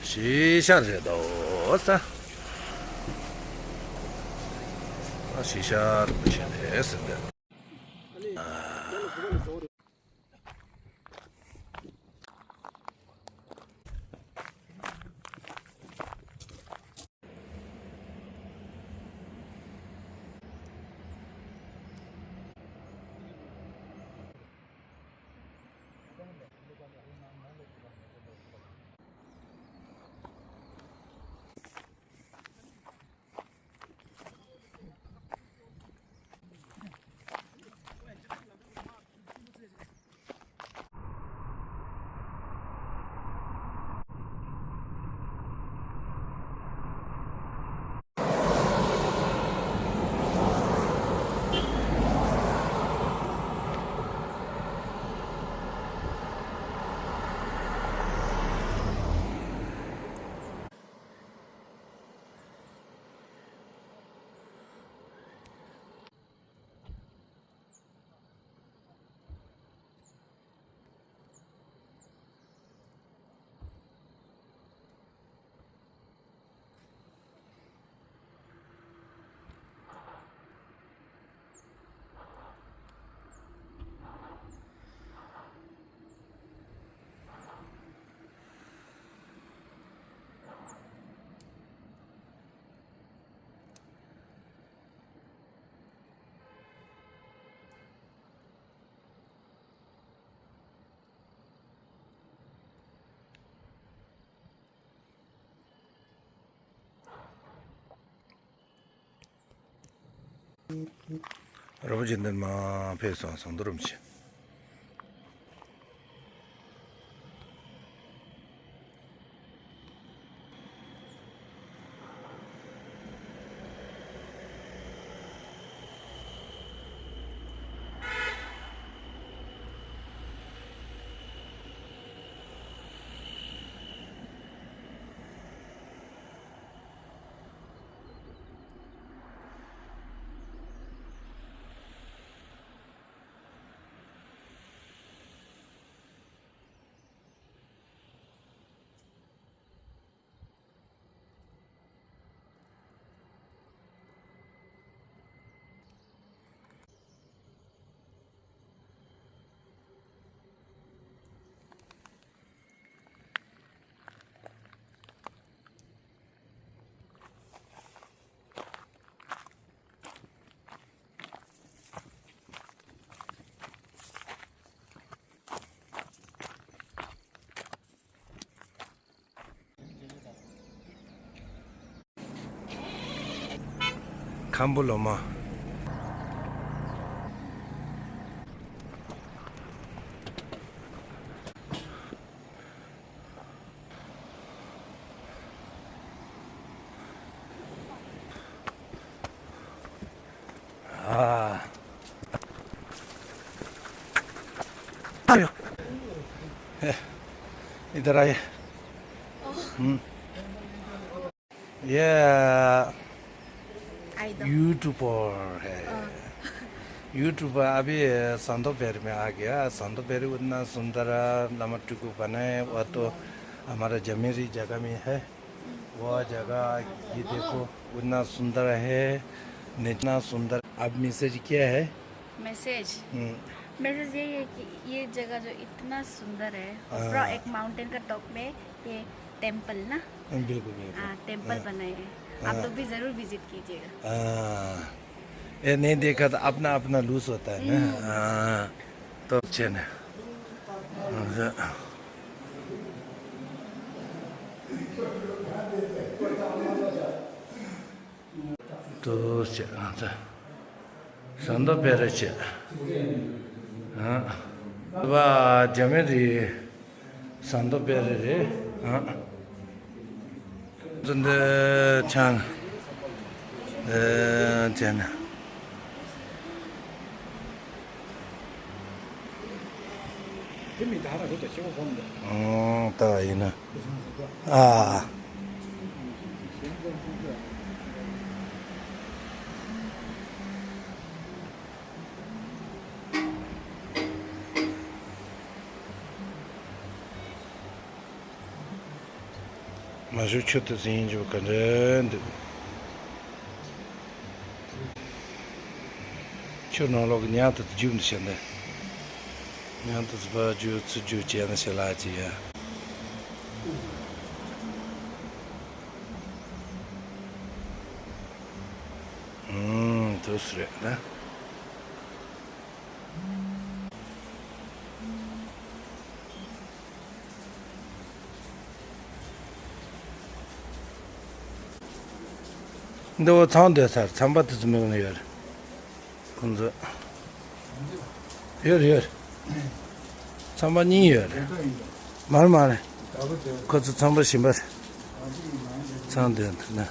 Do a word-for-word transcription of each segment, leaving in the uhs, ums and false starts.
གཞིས་ཤར་རེད་དོ་ས། གཞིས་ཤར་རིན་པོ་ཆེ་རེད་ཟེར་འདི། རིན་པོ་ཆེ་འདིར་མ་ཕེབས་སོང་། ཟངས་མདོག་རིན་པོ་ཆེ། ཁམ་བུ་ལོ་མ། ཨ། ཨ་ཡོ། ཨེ། इधर आइए। हम्म। ये आई दो। यूट्यूबर है। हाँ। यूट्यूबर अभी संतो पैर में आ गया। संतो पैर उतना सुंदर लमटुकु बनाए, वो तो हमारा जमीरी जगह में है। वो जगह ये देखो, उतना सुंदर है, इतना सुंदर। अब मैसेज क्या है? मैसेज? हम्म। मैसेज यही है कि ये जगह जो इतना सुंदर है और हाँ। पूरा एक माउंटेन का टॉप में ये टेम्पल ना? बिल्कुल, बिल्कुल। हाँ, टेम्पल हाँ। बनाए हैं। आप हाँ। लोग भी ज़रूर विजिट कीजिएगा। हाँ। ये नहीं देखा तो अपना, अपना लूज होता है ना? हम्म। हाँ। तो अच्छे ना। हाँ। ཏོག་ཙམ་ཨ་ཙི། ཟངས་མདོག་དཔལ་རི་བྱས། ཨ། བ་རྒྱ་མི་རི། ཟངས་མདོག་དཔལ་རི་རེད། ཨ། ཙི་འདི་ཆང་། ཨ་ཙི་ན། དེ་མི་ད་ར་རུ་ད་ཆེ་བོ་གོམ་འདི། ཨོ་ད་ཡིན་ན། ཨ། ང་ཚོ་ཆུ་དེ་ཟིན་རྒྱུ་ག་འདྲ་འདུག་ཆུ་ནང་ལོགས་ཀྱི་ཉ་དེ་རྒྱུག་འདི་བྱས་ནས། ཉ་དེ་ཕར་རྒྱུག་ཚུར་རྒྱུག་བྱས་ནས་བྱས་ལ་ཅི་ཡ། ཨུམ། དུས་རེད་ན། འདི་བོ་ཚང་སྡོད་སར་ཚན་པ་དེ་ཚོ་མི་ཡོང་ཡོད་རེད། ཁོང་ཚོ། ཡོད་རེད་ཡོད་རེད། ཚན་པ་གཉིས་ཡོད་རེད། མ་རེད་མ་རེད། ཁོ་ཚོ་ཚན་པ་གཞན་པ་རེད། ཚང་སྡོད་འདུག་ན།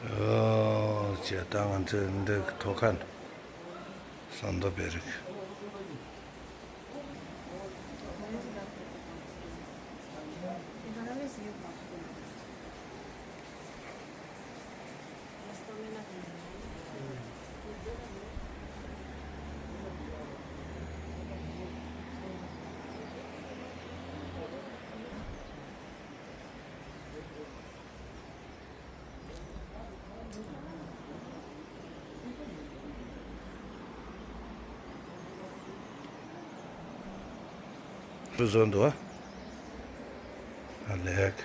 ཨོ། ཅེ་ད་ང་ཚོས་འདི་ཐོག་ཁ་ཟམ་མདོ་བེ་རིག་བཟོ་འདུག་ཨ། ལེགས།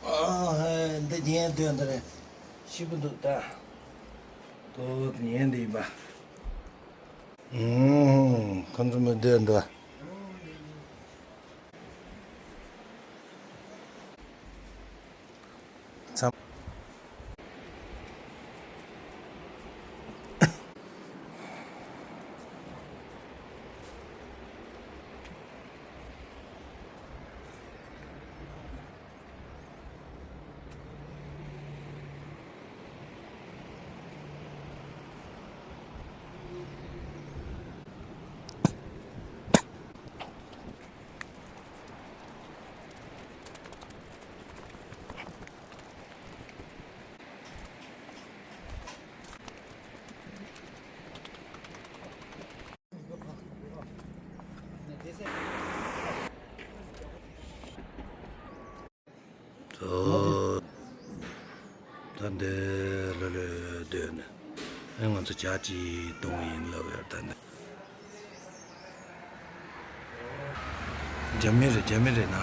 ཨ། འདི་ཉན་འདོད་འདི་རེད། ཞིབ་པོ་འདུག་ད། དོ་ཉན་འདི་ཡིན་པ། ཨུམ། ཁོང་ཚོ་མི་འདོད་འདུག་མཚམས། ད་འདི་ལོ་ལོ་སྡོད་ནས་ཨེ་ང་ཚོ་ཇ་ཅིག་བཏུང་ཡིན་ལབ་ཡོད། ད་འདི་རྒྱ་མི་རེད། རྒྱ་མི་རེད་ན།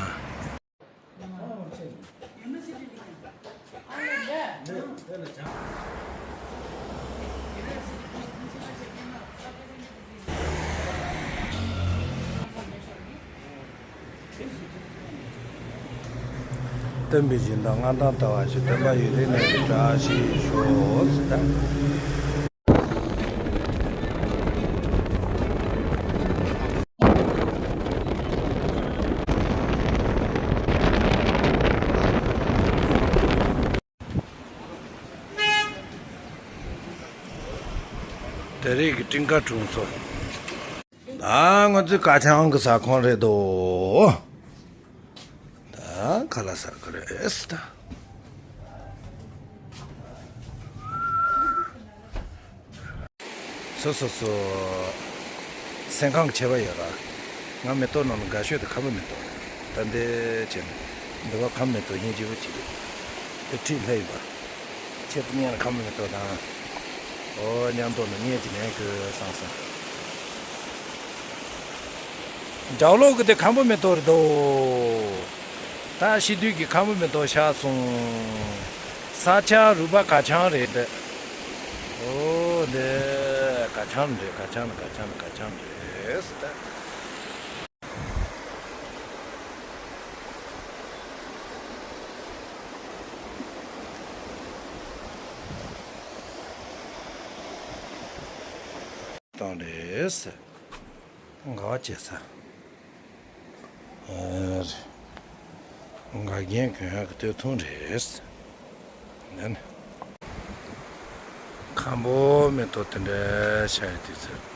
སྟོན་པའི་སྦྱིན་བདག་མངའ་ཐང་ལྟ་བ་ཞིག་སྟོན་པ་ཡུན་རིང་གནས་པའི་བཀྲ་ཤིས་ཤོག་ཟེར་ད། དེ་རིང་གི་སྤྲིན་དཀར་གྲོང་ཚོ། ད་ང་ཚོའི་ཀ་ཆང་གི་ཟ་ཁང་རེད་དོ། ད་ཁ་ལག་ཟ་གི་རེད་ད། སོ་སོ་སོ། སེམས་ཁམས་ཁྱད་པར་ཡོད་ར། ང་མེ་ཏོག་ནང་ལ་དགའ་ཤོས་དེ་ཁམ་བུ་མེ་ཏོག་རེད། ད་འདི་བྱས་ནས་འདི་བ་ཁམ་བུ་མེ་ཏོག་སྙིང་རྗེ་པོ་ཅིག་རེད། དེ་ཁྲིད་ལྷ་ཡིན་པ། ཁྱེད་ཚོ་གཉིས་ལ་ཁམ་བུ་མེ་ཏོག་དང་། ཨོ་མཉམ་དུ་ནི་གཉེན་གྱི་ནས་གི་སང་སང་། འཇའ་ལོག་གི་དེ་ཁམ་བུ་མེ་ཏོག་རེད་དོ། ད་ཤི་དུས་ཀྱི་ཁམ་བུ་མེ་ཏོག་ཤར་སོང་། ས་ཆ་རུ་པ་ཀ་ཆང་རེད། ཨོ་འདི། ག་ཆང་རེད། ག་ཆང་ག་ཆང་ག་ཆང་རེད་ཟེར་ད། བཏང་རེད་ཟེར། དགའ་བ་བྱེད་ས། ཨེ་རེད། འགལ་རྐྱེན་གྱོན་ཡག་གི་སྟོད་ཐུང་རེད། ནན། ཁམ་པོ་མེ་ཏོག་དེ་འདྲ་ཤ་ཡི་དུས་ཚོད།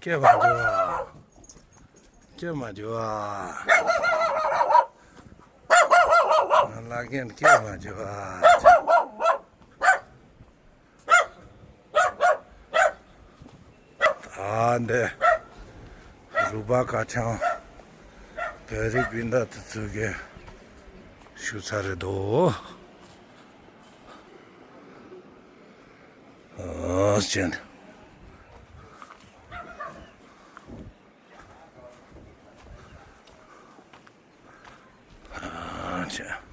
སྐྱེ་མ་འགྱུར་བ། སྐྱེ་མ་འགྱུར་བ། ང་ལ་རྒན་སྐྱེ་མ་འགྱུར་བ། ད་འདི་རུ་པ་ཀ་ཆང་བོད་རིགས་སྤུན་ཟླ་དེ་ཚོ་གི་ཞུ་ཚར་རེད་དོ། ཨོ་ཅན། ཨོ་ཅན།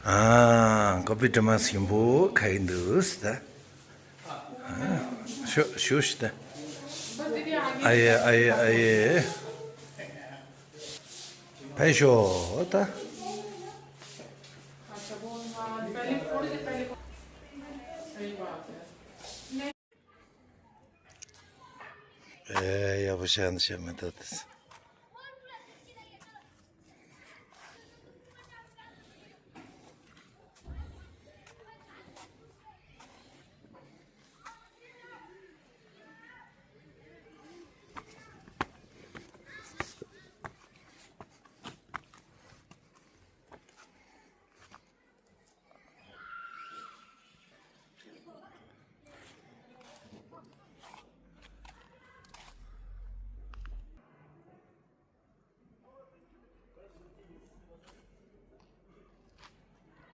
ཨ། ཀོ་པི་དྲི་མ་སིམ་པོ་ཁ་ཡི་འདུག་ད། ཨ། ཞུ་ཞུ་ཤི་ད། ཨ་ཡེ་ཨ་ཡེ་ཨ་ཡེ། ཕེ་ཤོ་ད། ཨེ་ཡག་པོ་བྱས་ན་བྱས་མི་འདུག་ད།